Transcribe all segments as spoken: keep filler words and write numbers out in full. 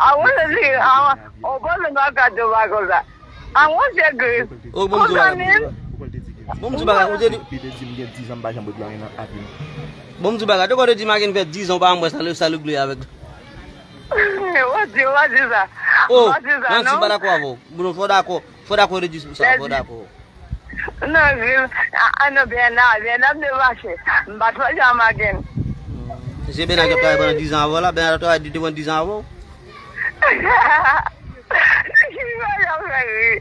A, mwen se di, a, ou panse m ap gade w pa konsa. A, mwen se Gris. O, bon, m di w bagay, bon, m di w bagay. Bon, m di w bagay, ou te di. Li te di m gen diz an m pa janm bwè dlo anyen nan avi m. Bon, m di w bagay, te konn te di Maken fè diz an w pa janm wè sa, sa regle avèk. Ou di, ou di sa. O, ou di sa, non? Nan ti pa dakò avè w. Bon, fò dakò, fò dakò te di sa, fò dakò. Non, Gris, a, a, non, Bèna, Bèna m te mache. M pa t fè jan Maken. Se Bèna ki ap travay pandan diz an avè w la, Bèna t ap travay depi pandan diz an avè w. Ki bagay fè ri.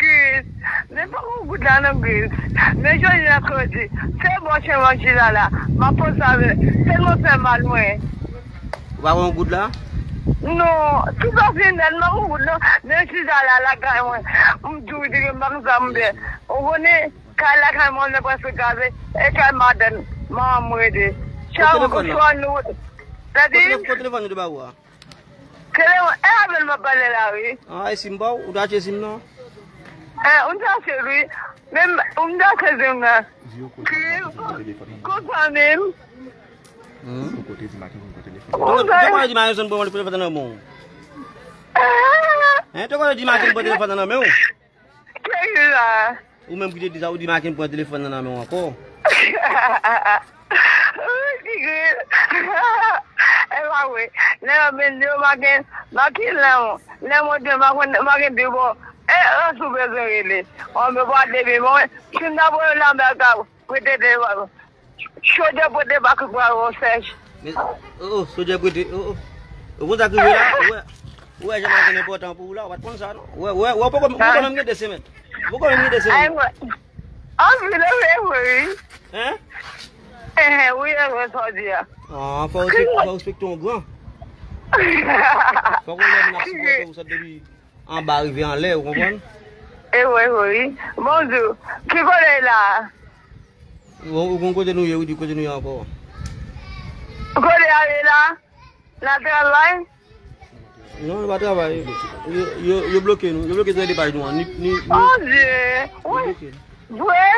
Gris, men pa gon goud la non, Gris. Men jodi a kredi, se bon chen manti la la. M ap poze avè, tèlman fè mal mwen. Ou pa gon goud la? Non, tout sa fini nèt, m pa gon goud non. Men chita la lakay mwen. M di w, di m pa konn sa m fè. Ou konnen, kay lakay mwen, mwen prèske kraze. E kay madanm, manman m rete. Kote telefòn nan? Sa di? Kote telefòn yo te ba ou a? Telefòn, e avè l m ap pale la, wi. A, e sim pa w? Ou te achte sim nan? E, ou te achte l, wi. Men, ou te achte sim nan. Ki, konsa menm. Hmm. Ou te konn di Maken pou pran telefòn nan men w? Hein, te konn di Maken pou pran telefòn nan men w? Kiyès la? Ou menm ki te di sa, ou di Maken pran telefòn nan nan men w ankò. Wi, ki gri. E pa vre. Lè yo vin di yo Maken, Maken lan, lè mwen di Maken, Maken di bon, e, e, si w bezwen rele. Bon, men pa depi, bon, si m ta voye l nan bèl ka, prete telefòn. Sodyè prete pa ki pral resèch. Men, o, o, sodyè prete, o, o. Ou konn sa k rive la? Ou wè, ou wè jan Maken enpòtan pou ou la, ou pa t konn sa, non? Ou wè, ou wè, ou wè, ou poko, ou poko menm gen de semèn. Ou poko menm gen de semèn. Ay, mwen. Anpil, e vre, wi. Hein? Hein, wi, e vre, sa w di a. Ah, fò w respekte, fò w respekte yon gran. Fòk yon lè moun ap sipòte ou sot depi anba rive anlè, ou konprann? E vre, wi. Bonjou. Ki kote la? Ou, ou konn kote nou ye, wi, di kote nou ye ankò. Kote a ye la? N ap travay? Non, nou pa travay. Yo, yo, yo bloke nou. Yo bloke tande paj nou an. Ni, ni, ni. Bondye! Wi. Vre?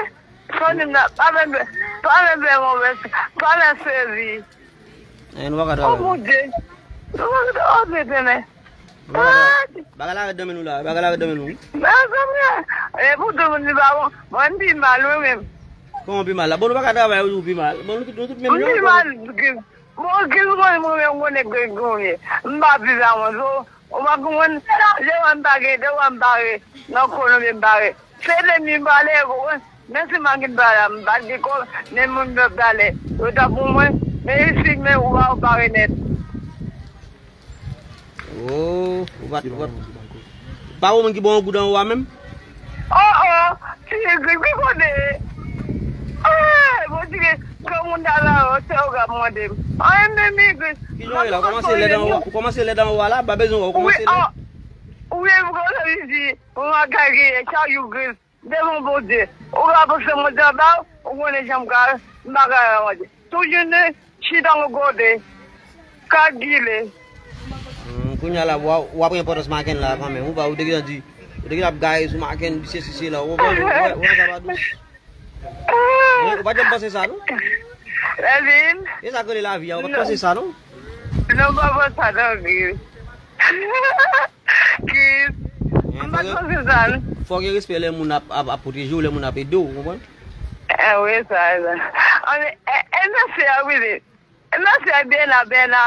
Fanmi m nan, pa menm, pa menm fè move, pa menm sezi. Eh, nou pa ka travay. Oh, Bondye. Nou pa ka, oh, Bondye, tene. Bagay la rèd nan men nou la, bagay la rèd nan men nou. Mezanmi, e pou tout moun li pa bon. Mwen pi mal, wi, menm. Kòman pi mal la? Bon, nou pa ka travay, wi, nou pi mal. Bon, nou tout, nou tout menm jan. Pi mal, bon, ki mwen, mwen, mwen, mwen, mwen, mwen, m pa viv a mwen, so, ou pa konprann, lè wè m pa gen, lè wè m bare, nan kono m bare. Se lènmi m pale, ou konprann? Men si m pa gen pale, m pa di kò, men moun m pale. Yo ta pou mwen, men isi, men ou pa, ou pa renèt. Oh, ou pa, ou pa. Pa ou moun ki bon goud anwo a menm? Oh, oh, ti gri, ki kote? Eh, bon, ti gri, kò moun ta la, oh, se ou k ap mande m. Ay, men, men, gri. Ki jan w ye la? Ou kòmanse lèd anwo, ou kòmanse lèd anwo a la, pa bezwen wè, ou kòmanse lèd. Wi, oh, wi, m kòmanse di, mwen ka gri, chak jou gri. Devan Bondye. Ou ka panse mwen te anba w, ou konnen jan m ka, m pa ka rakonte. Tou jounen, chita yon kote, ka gile. Hmm, kounye a la, w ap, w ap pran enpòtans Maken la kanmenm. Ou pa, ou te gentan di, ou te gentan ap gaye sou Maken, di sesi, sela. Ou konprann? Ou wè, ou wè sa pa dous. Ou, ou pa janm panse sa, non? Lèvin. E sa k rele lavi a, ou pa t panse sa, non? Non, pa panse sa, non, Gil. Kris. M pa t panse sa, non. Fòk gen respè lè moun ap, ap, ap pwoteje w, lè moun ap ede w, ou konprann? Eh, wi, sa, sa. An, e, e, mèsi, a, wi, li. E mèsi, a, Bèna, Bèna,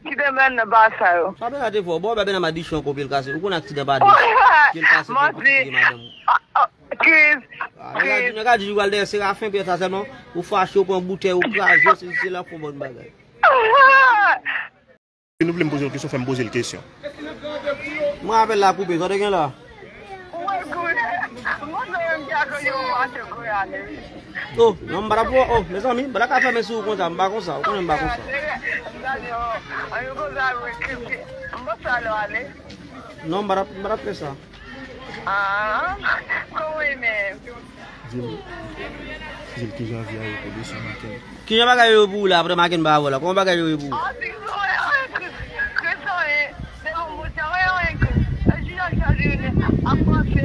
ki te mennen nan ba sa yo. Sa Bèna te fè w. Bon, Bèna madichon ankò, pye l kase. Ou konn aksidan pa dous. Pye l kase, pye l kase, madanm ou. Oh, oh, Kris. Ah, nèg a di, nèg a di, ou al dèyè Serafen, pye sa sèlman. Ou fache, ou pran boutèy, ou kraze, se, se la fon bòn bagay. Si nou vle m poze yon kesyon, fè m poze l kesyon. Mwen apèl la koupe, sa w te gen la? Oh, non, m pa t ap, oh, mezanmi, m pa t ap ka fèmen sou ou konsa, m pa konsa, ou konnen m pa konsa. Non, m pa t ap, m pa t ap fè sa. Ah, kòman w ye menm? Di m, di m kijan vi a ye pou Lucy Maken. Kijan bagay yo ye pou ou la, apre Maken pa avè w la? Kòman bagay yo ye pou ou? Ah, di m, anyen, anyen, Kris, Kris, anyen. Se bon, bon, se anyen, anyen, Kris. E jounen chak jounen, ap panse,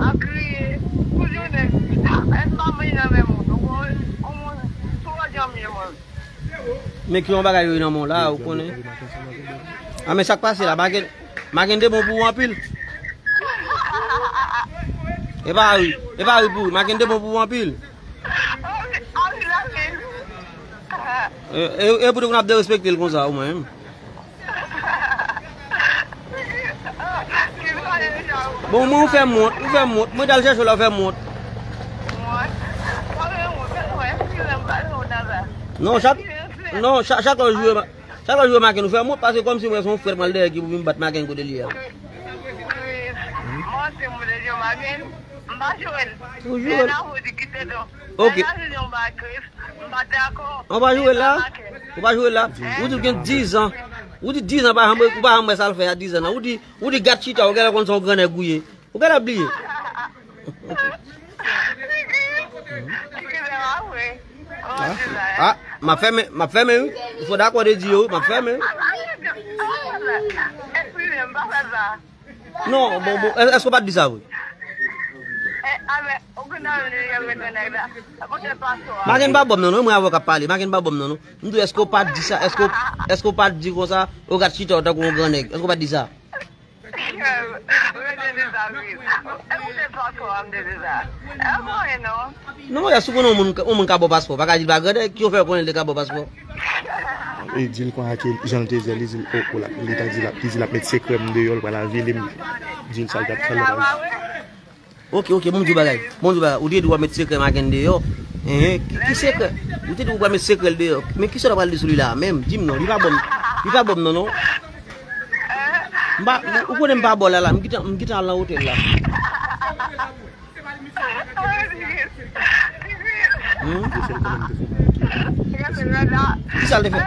ap kriye, pou jounen. E m pa manje nan men moun, ou konprann? Ou konprann? Sou wè jan m ye, mwen. Men ki yon bagay yo nan men w la, ou konnen. Ah, men sa k pase la, Maken, Maken te bon pou ou anpil. E pa ri, e pa ri pou ou. Maken te bon pou ou anpil. E, e, e pou te konn ap derespekte l konsa, ou mwen menm. Bon, mwen, ou fè m wont, ou fè m wont. Mwen t al chèche w la, ou fè m wont. Non, chak, non, chak, chak lè w jwe, chak lè w jwe Maken, ou fè m wont, paske kòmsi mwen se yon frèt mwen dèyè ki pou vin bat Maken kote l ye a. Ou jwe l. Ok. An pa jwe la. Ou pa jwe la. Ou di w gen dizan. Ou di dizan, pa janm, ou pa janm wè sa l fè a dizan nan. Ou di, ou di gad chita, ou genlè konn se yon grannèg ou ye. Ou genlè bliye. Ah, ah, m ap fèmen, m ap fèmen wi. Ou fò dakò de di yo, m ap fèmen wi. Non, bon, bon, èske w pa t di sa vre? Maken pa bò m nan, non, mwen avè w k ap pale. Maken pa bò m nan, non. M di w, èske w pa t di sa? Èske w, èske w pa t di konsa, ou gad chita w tankou yon grannèg? Èske w pa t di sa? Non, èske w konnen yon moun, yon moun ka bò paspò? Pa ka di l pa grannèg, ki yo fè konnen l te ka bò paspò? E di l konsa ke jan l te di a, li di l, o, o, la, li ta di l ap, li di l ap met sekrè m deyò, l pral avili m. Di l sa l t ap fè, l pral. Ok, ok, bon, m di w bagay. Bon, m di w bagay. Ou te di w ap met sekrè Maken deyò. Enhen, ki, ki sekrè? Ou te di w pral met sekrè l deyò. Men kisa w ta pral di sou li la a menm? Di m non, li pa bò m, li pa bò m non, non. M pa, ou konnen m pa bò l la, la. M gentan, m gentan al nan otèl la. Hmm? Kisa l te fè?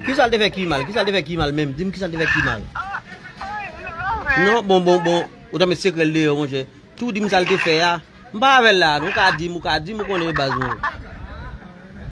Kisa l te fè ki mal? Kisa l te fè ki mal menm? Di m kisa l te fè ki mal? Non, bon, bon, bon. Ou ta met sekrè l deyò, monchè. Tou di m sa l te fè a. M pa avè l la, non, ou ka di m, ou ka di m, ou konnen baz mwen.